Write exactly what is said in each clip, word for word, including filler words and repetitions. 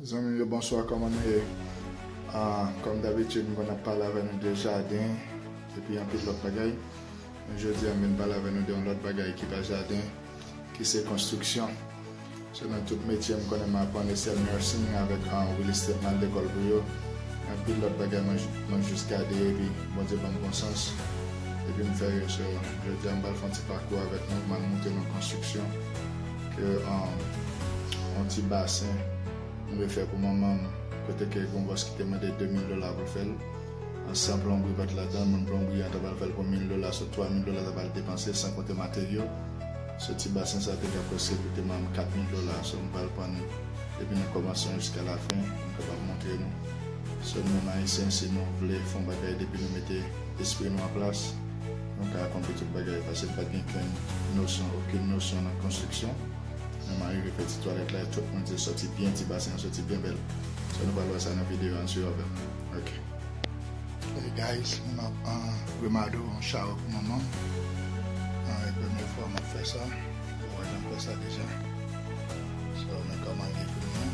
Zanmi m yo, bonswa, kòman nou ye? Ah, kòm dabitid, m konn ap pale avè nou de jaden epi anpil lòt bagay. Men jodi a, m vin pale avè nou de yon lòt bagay ki pa jaden, ki se konstriksyon. Se nan tout metye m konnen m aprann, e sèl nursing avèk, ah, real estate m al lekòl pou yo. Anpil lòt bagay mwen, mwen jis gade epi Bondye ban m bon sans. Epi m fè yo. So, jodi a m pral fè yon ti pakou avèk nou, m al montre nou konstriksyon ke, um, yon ti basen m refè pou manman m, kote ke gon bòs ki te mande de mil dola pou l fè l. An san plonbri pa t ladan, moun plonbri an ta pral fè l pou mil dola, so twa mil dola ta pral depanse, san konte materyo. So ti basen sa te ka koute manman m kat mil dola, so m pral pran li. Depi nan kòmansman jiska lafen, m kapab montre nou. So nou menm Ayisyen, si nou vle fè yon bagay, depi nou mete espri nou an plas, nou ka akonpli tout bagay, paske pa t gen kenn nosyon, okenn nosyon nan konstriksyon. Men m arive fè ti twalèt la, tout moun te sòti byen, ti basen an sòti byen bèl. So nou pral wè sa nan videyo a, ann swiv avè m. Ok. Hey guys, m ap, ah, remodel yon shower pou manman m. Ah, e premye fwa m ap fè sa. Ou wè, m fè sa deja. So, men kòman l ye pou nou.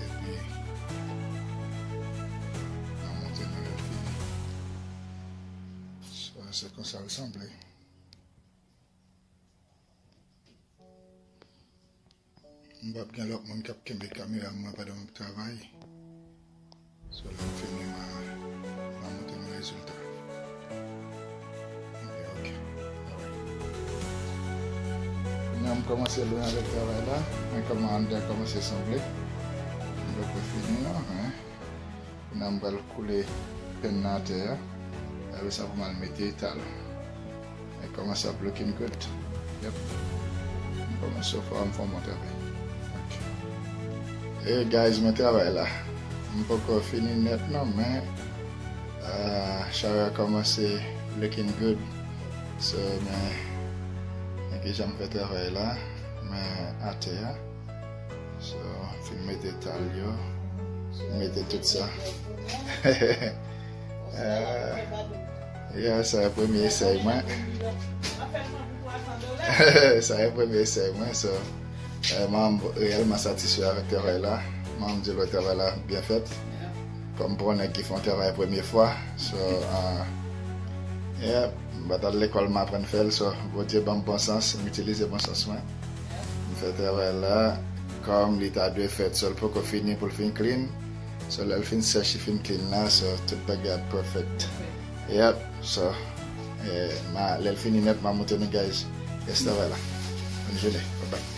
Epi, m ap montre nou lè l fini. So, se konsa l sanble. M p ap gen lòt moun k ap kenbe kamera mwen pandan m ap travay. So, lè m fini, m a, m a montre nou rezilta. Ok, ok. Alright. Kounye a, m kòmanse lwen avèk travay la. Men kòman anndan kòmanse sanble. M poko fini non, hein. Kounye a m pral koule penn nan atè a. Apre sa pou m al mete etal. E kòman sa ap looking good. Yep. M kòmanse fò, m fè yon bon travay. Ok. E guys, mwen travay la. M poko fini nèt non, men, ah, shower a kòmanse looking good. So, men, men kijan m fè travay la. Men atè a. So, fin mete etal yo, mete tout sa. Ah, yeah, sa e premye esèy mwen. Sa e premye esèy mwen, so, eh, m reyèlman satisfè avèk travay la. M di lè travay la byen fèt. Kòm pou yon nèg ki fè yon travay premye fwa. So, ah, yeah, m pa t al lekòl, m aprann fè l. So, Bondye ban m bon sans, m itilize bon sans mwen. M fè travay la kòm li ta dwe fèt. So, l poko fini pou l fin clean. So, lè l fin sèch, li fin clean la. So, tout bagay ap perfect. Yep. So, eh, ma, lè l fini nèt, m a montre nou, guys. Yes, travay la. Bòn jounen. Bye bye.